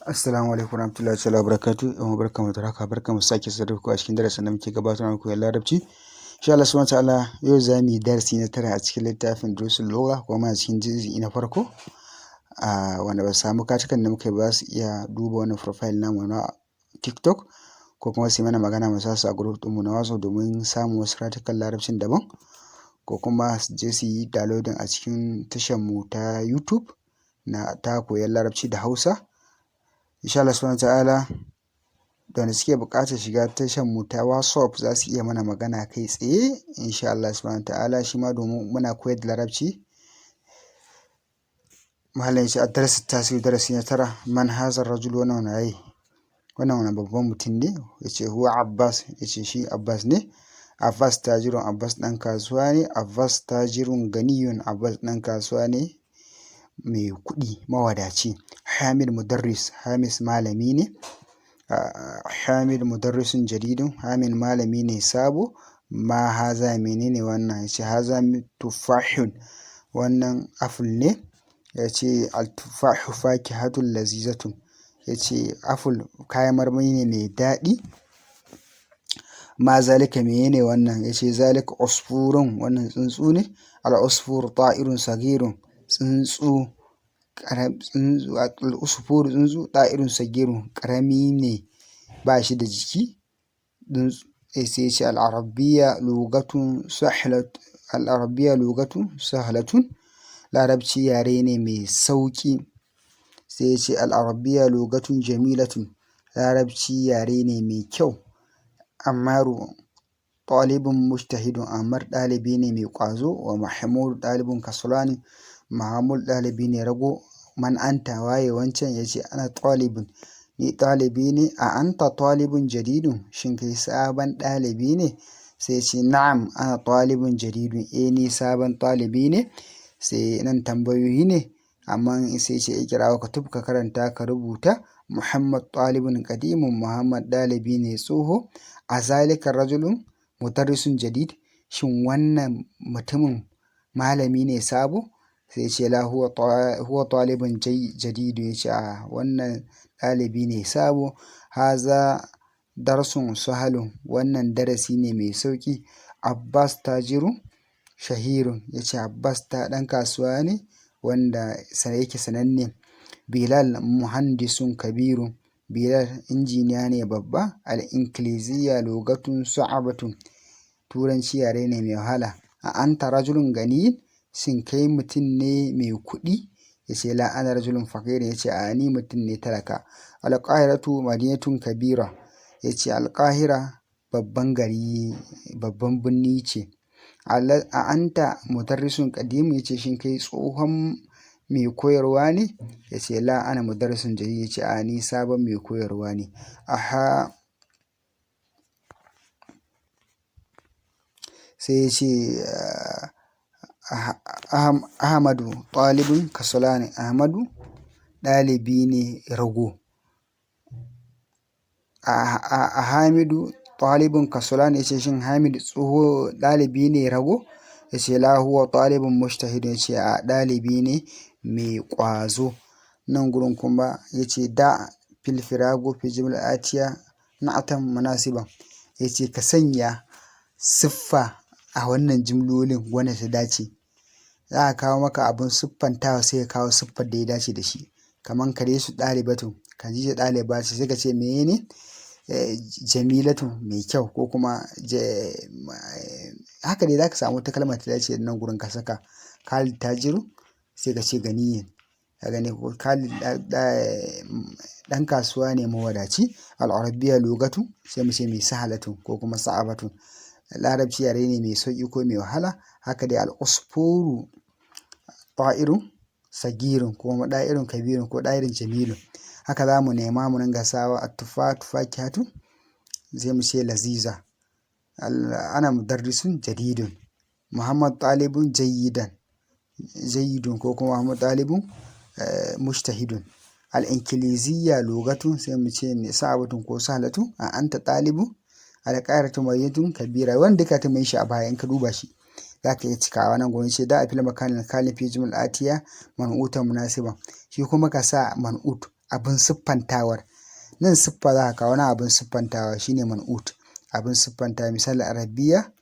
Assalamu alaikum warahmatullahi ta'ala wabarakatuh. Yan uwa, barkanmu da haka, barkanmu sake saduwa ku a cikin darasin da muke gabatar muku da Larabci. Insha Allah subhanahu ta'ala, yau za mu yi darasi na 9 a cikin littafin Durusul Lugha, kuma muna cikin juz'i na farko. A wanda ba su samu katukan da muka yi ba, su iya duba wannan profile namu na TikTok, ko kuma su yi mana magana mu sa su a group ɗinmu na WhatsApp domin samun wasu karatukan Larabcin daban, ko kuma su je su yi downloading a cikin tashar mu ta YouTube na ta koyon Larabci da Hausa. Insha Allah subhanahu ta'ala, da wanda suke buƙatar shiga tashar mu ta WhatsApp za su iya mana magana kai tsaye, insha Allah subhanahu ta'ala, shi ma domin muna koyar da Larabci. Malam shi الدرس التاسع, darasi na 9. من هذا الرجل? Wannan waye? Wannan wani babban mutum ne? Yace هو Abbas, yace shi Abbas ne. Abbas تاجر, Abbas ɗan kasuwa ne. Abbas تاجر غني, Abbas ɗan kasuwa ne mai kuɗi, mawadaci. Hamid مدرس, Hamid malami ne. Hamid مدرس جديد, Hamid malami ne sabo. ما هذا? Menene wannan? Yace هذا تفاح, wannan apple ne. Yace التفاح فاكهة لذيذة, yace apple kayan marmari ne mai daɗi. ما ذلك? Menene wannan? Yace ذلك عصفور, wannan tsuntsu ne. العصفور طائر صغير, tsuntsu, العصفور tsuntsu, طائر صغير, ƙarami ne, ba shi da jiki. Sai yace العربية لغة سهلة, العربية لغة سهلة, Larabci yare ne mai sauƙi. Sai yace العربية لغة جميلة, Larabci yare ne mai kyau. عمار طالب مجتهد, Ammar ɗalibi ne mai ƙwazo. ومحمود طالب كسلان, Mahmud ɗalibi ne rago. من أنت? Waye wancan? Ya ce أنا طالب, ni ɗalibi ne. أأنت طالب جديد? Shin kai sabon ɗalibi ne? Sai ce نعم أنا طالب جديد, eh, ni sabon ɗalibi ne. Sai nan tambayoyi ne amma sai ce اقرأ واكتب, ka karanta ka rubuta. Muhammad طالب قديم, Muhammad ɗalibi ne tsoho. أذلك الرجل مدرس جديد? Shin wannan mutumin malami ne sabo? Sai ce لا, هو طالب جديد, ya ce a wannan ɗalibi ne sabo. هذا درس سهل, wannan darasi ne mai sauƙi. Abbas تاجر شهير, ya ce Abbas ta ɗan kasuwa ne wanda yake sananne. Bilal مهندس كبير, Bilal injiniya ne babba. الإنكليزية لغة صعبة, Turanci yare ne mai wahala. أأنت رجل غني? Shin kai mutum ne mai kuɗi? Ya ce لا, أنا رجل فقير, ya ce a ni mutum ne talaka. القاهرة مدينة كبيرة, ya ce Alƙahira babban gari, babban birni ce. أأنت مدرس قديم? Ya ce shin kai tsohon mai koyarwa ne? Ya ce لا, أنا مدرس جديد, ya ce a ni sabon mai koyarwa ne. Aha, sai ya ce Ahmadu طالب كسلان, Ahmadu ɗalibi ne rago. أحامد طالب كسلان? Ya ce shin Hamid tsoho ɗalibi ne rago? Ya ce لا, هو طالب مجتهد, ya ce a ɗalibi ne mai ƙwazo. Nan gurin kuma ya ce ضع في الفراغ في الجمل الآتية نعتا مناسبا, ya ce ka sanya siffa a wannan jimlolin wanda ta dace. Za a kawo maka abin siffantawa, sai ka kawo siffar da ya dace da shi. Kaman Khadijatu طالبة, Khadija ɗaliba ce, sai ka ce menene? جميلة, mai kyau, ko kuma haka dai za ka samu wata kalmar ta dace da nan gurin ka saka. Khalid تاجر, sai ka ce غني. Ka gani ko? Khalid ɗan kasuwa ne mawadaci. العربية لغة, sai mu ce mai سهلة ko kuma صعبة. Larabci yare ne mai sauƙi ko mai wahala. Haka dai العصفور طائر صغير ko kuma طائر كبير ko طائر جميل. Haka za mu nema mu ringa sawa. التفاح فاكهة, sai mu ce لذيذة. أنا مدرس جديد. Muhammad طالب جيدا, جيد, ko kuma Muhammad طالب مجتهد. الإنكليزية لغة, sai mu ce صعبة ko سهلة. أأنت طالب? القاهرة مدينة كبيرة. Wanda duka ta mai shi a baya, in ka duba shi za ka iya cikawa. Nan gurin ce ضع في المكان الخالي في الجمل الآتية منعوتا مناسبا, shi kuma ka sa منعوت Abin siffantawar. Nan siffa za ka kawo, nan abin siffantawa shine man'ut. Abin siffantawa, misali arabiyya,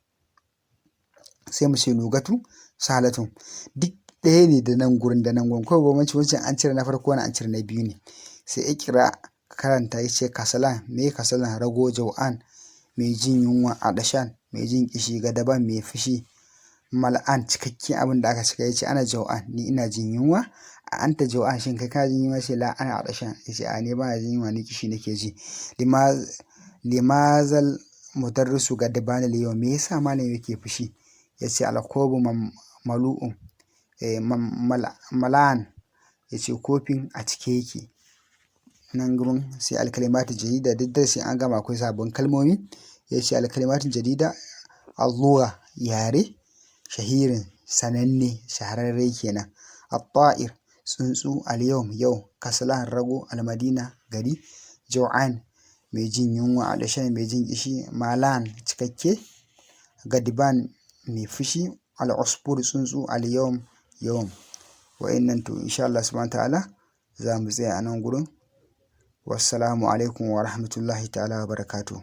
sai mu ce lugatu sahalatun. Duk ɗaya ne da nan gurin da nan gurin. Kawai bambanci, wancan an cire na farko, wannan an cire na biyu ne. Sai iqra, karanta. Ya ce kasalan. Me kasalan? Rago. Jau'an, mai jin yunwa. Adashan, mai jin ƙishi. Gadaban, mai fushi. Mal'an, cikakken abin da aka cika. Ya ce ana jau'an, ni ina jin yunwa. A anta jau'an, shin kai kana jin yunwa? Ce la, ana adashan. Ya ce a ni ba na jin yunwa, ni ƙishi nake ji. Limazal mudarrisu gadban al-yawm? Me yasa malam yake fushi? Ya ce al-kobu malu'un, malan. Ya ce kofin a cike yake. Nan gurin sai alkalimatu jadida. Duk darasi an gama akwai sabbin kalmomi. Ya ce alkalimatu jadida: al-lugha, yare. Shahirin, sananne, shahararre kenan. At-ta'ir, tsuntsu. Al-yawm, yau. Kasalan, rago. Al-madina, gari. Jau'an, mai jin yunwa. Adashan, mai jin ƙishi. Malan, cikakke. Gadiban, mai fushi. Al-usfur, tsuntsu. Al-yawm, yawm. Wa'innan to insha Allah subhanahu ta'ala za mu tsaya a nan gurin. Wassalamu alaikum wa rahmatullahi ta'ala wa barakatuh.